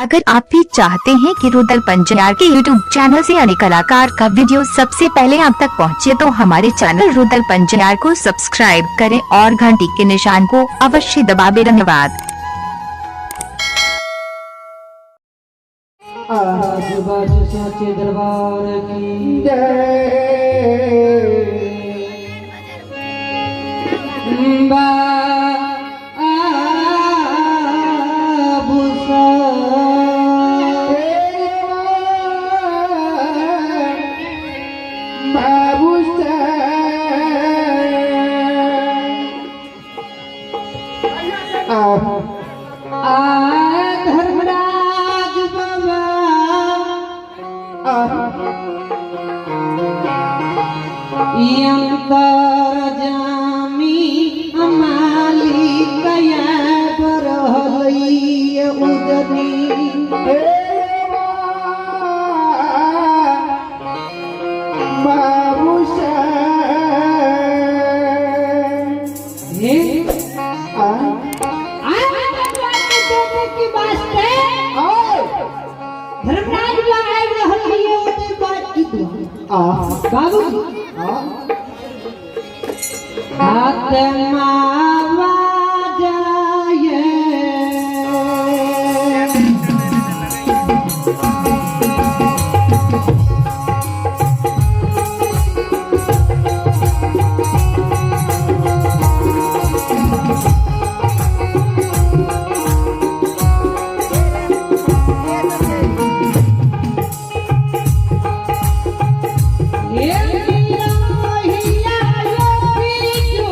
अगर आप भी चाहते हैं कि रुदल पंजियार के YouTube channel से अन्य कलाकार का वीडियो सबसे पहले आप तक पहुंचे तो हमारे चैनल रुदल पंजियार को सब्सक्राइब करें और घंटी के निशान को अवश्य दबावें। धन्यवाद। आजू बाजू साचे दरबार की जय। बाबू आ धर्मराज बाबा अंतर जामी मालिक बरहलई उदनी। बाबू हे के वास्ते धर्मराज बाबा आबि रहल है ओते बात की बाबू आत्मा जाए। हे मिया यो बिजू।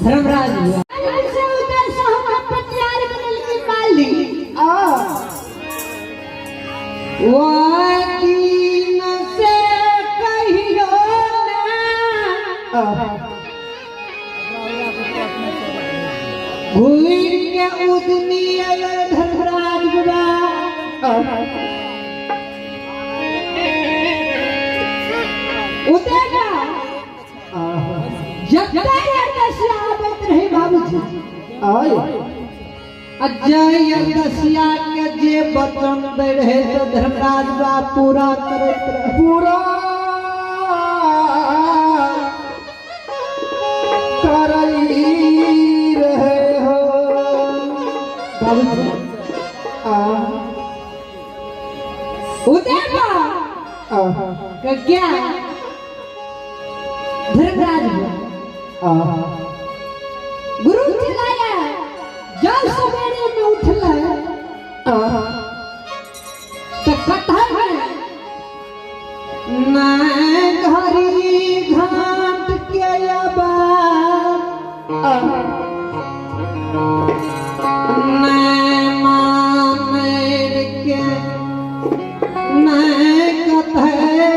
धर्मराज हुआ से उधर से हम पटियार बनल के माली वादीन से कहियो ना घूर के उदनी अगर धर्मराज बाबा उदेगा जब दसिया आबैत रहे बाबूजी अजय दसिया के जे वचन दे रहे तो धर्मराज बा पूरा करैत रहे। पूरा करई रहे हो। बाबूजी उदेगा के क्या धर्मराज बा गुरु चिल्लाया जब सवेरे में उठल तो कथा है मैं घरी घाट के आवाज मैं मामेर के मैं कथे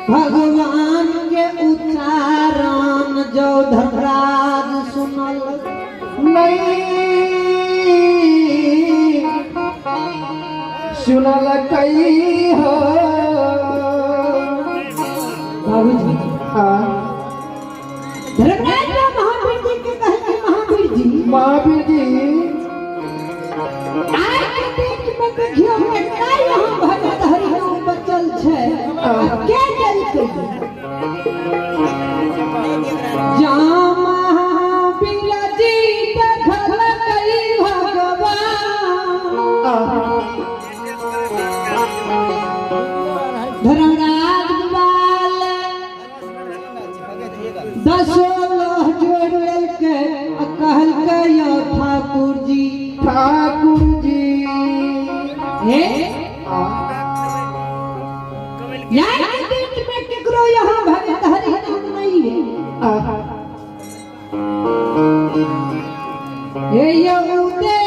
भगवान के उच्चारण जो धर्मराज सुनल नहीं सुनल कई हो। बाबूजी धर्मराज बा महावीर जी के कहे महावीर जी महावीर जी आइ के दिन में देखियो केतना यहाँ भगत हरि नाम बचल छै आ के केलकै जा महावीर जी देखलकै भगवान धर्मराज बाल दसो लोह जोड़ लेलकै आ कहलकै यौ ठाकुर जी ठाकुर जी हे यार के दिन में केकरो यहाँ भगत हरि नाम नहीं है। हे यहूदे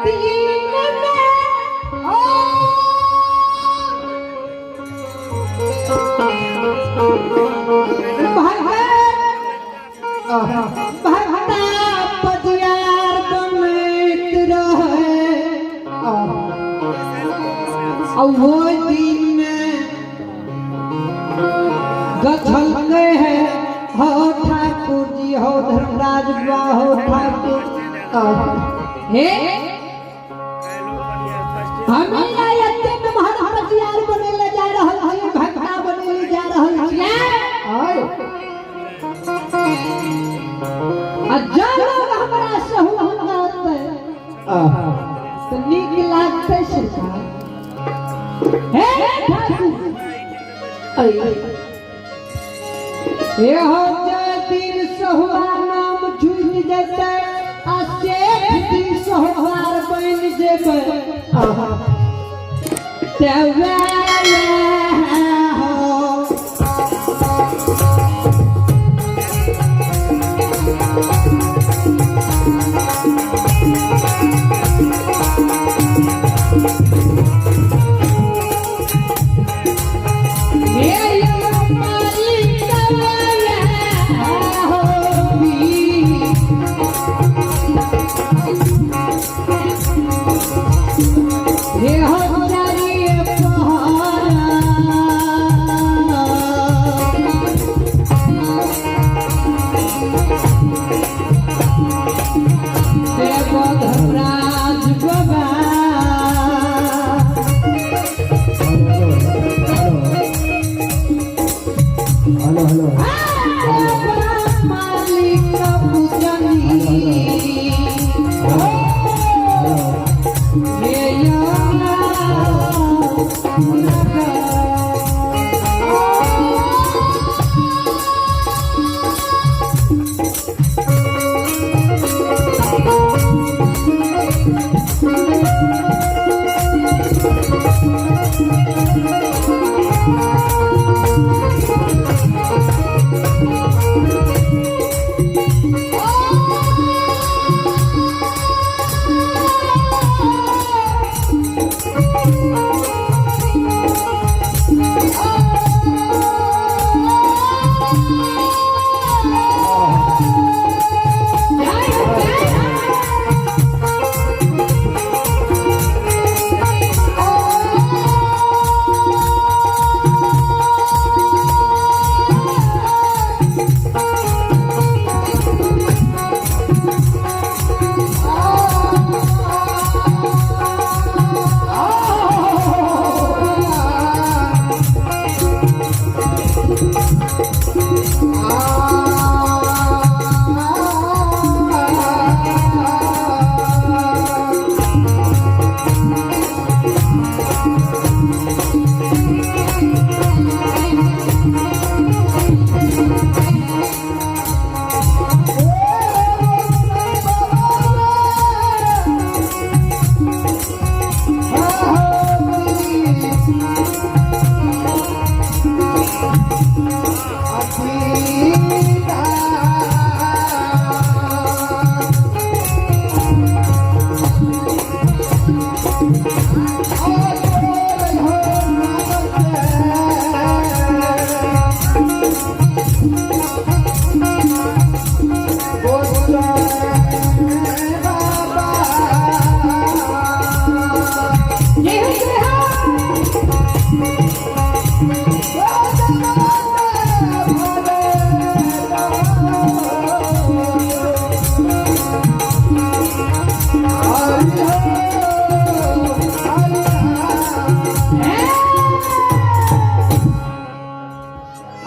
दिन में ओ भगत भगता पजियार बनैत रहे आ वो दिन में गछल गए है हो ठाकुर जी हो धर्मराज बा हो ठाकुर हे हमें एते नमहर पजियार बने ले जा रहल छी भगता बने ले जा रहल छियै आय आ जब लोग हमरा सहु कहतै तऽ नीक लागतै सरकार। हे ठाकुर हे हो जे दिन सहुआ नाम छूटि जेतै आ सेठ दिन सहुआर बनि जेबै ते वएह हो। Hello hello.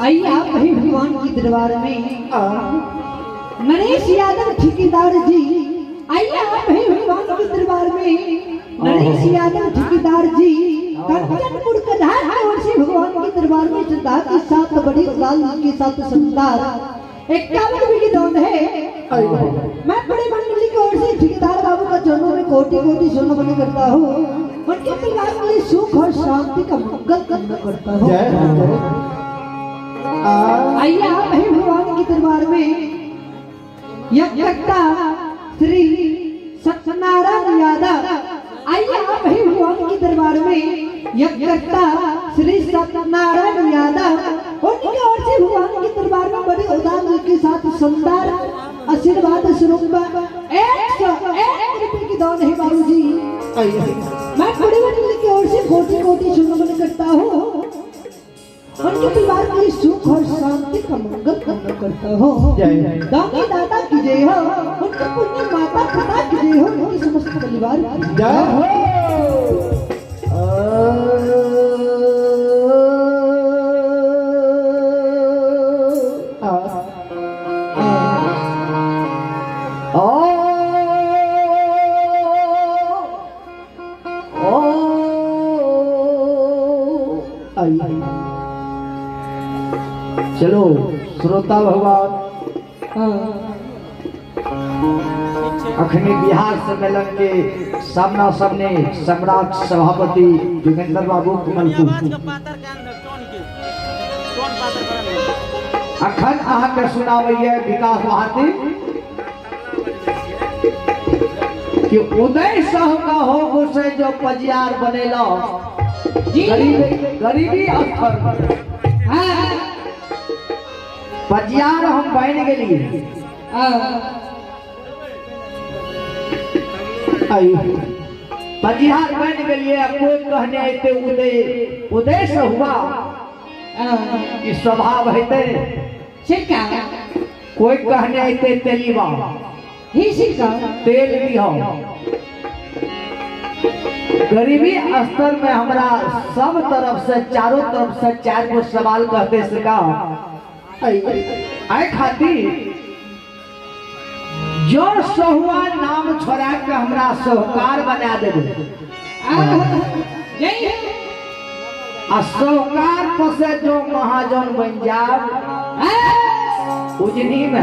आइए आप ही भगवान की दरबार में नरेश यादव ठेकेदार जी, आइए आप ही भगवान के दरबार में नरेश यादव ठेकेदार जी कंचनपुर कधार की ओर से भगवान के दरबार में श्रद्धा के साथ बड़ी लाल के साथ संतार 51 रुपए की दौड़ है। मैं बड़े मंडली की ओर से ठेकेदार बाबू का चरणों में कोटि कोटि सोना बने करता हूँ, उनके परिवार के लिए सुख और शांति का मंगल कामना करता हूँ। आइए आप ही भगवान के दरबार में यज्ञकर्ता श्री सत्यनारायण यादव, आइए आप ही भगवान के दरबार में यज्ञकर्ता श्री सत्यनारायण यादव उनकी ओर से भगवान के दरबार में बड़े उदार दिल के साथ सुंदर आशीर्वाद स्वरूप 101 रुपए की दान है बाबूजी। मैं बड़े मंडली की ओर से कोटि कोटि सुमन करता हूँ, उनके परिवार के लिए सुख और शांति का मंगल कामना करता हूँ। दादी दादा की जय हो, उनके पुण्य माता पिता की जय हो, उनके समस्त परिवार की जय हो। चलो श्रोता भगवान, अखनी बिहार सम्मेलन के सामना सामने सम्राट सभापति जोगेंद्र बाबू कमलपुर अखन अहाँ के सुनाबैया विकास भारती। कि उदय साहू का हो गुस्से जो पजियार बनेलो जी गरीबी गरीबी स्तर पर हाँ पजियार हम बन गेलिए हाँ आयु पजियार बन गेलिए आ कोई कहने अयते उदय उदय से हुआ हाँ ई स्वभाव हेतै सिक्का कोई कहने अयते तेलीवा ही सिक्का तेल दिहो गरीबी स्तर में हमरा सब तरफ से चारों तरफ से चार गो सवाल कहते से का आय खातिर जो सहुआ नाम छोड़ा के हमरा साहूकार बना देबे जय हो आ साहूकार पर से जो महाजन बन जाब हाँ उजनी में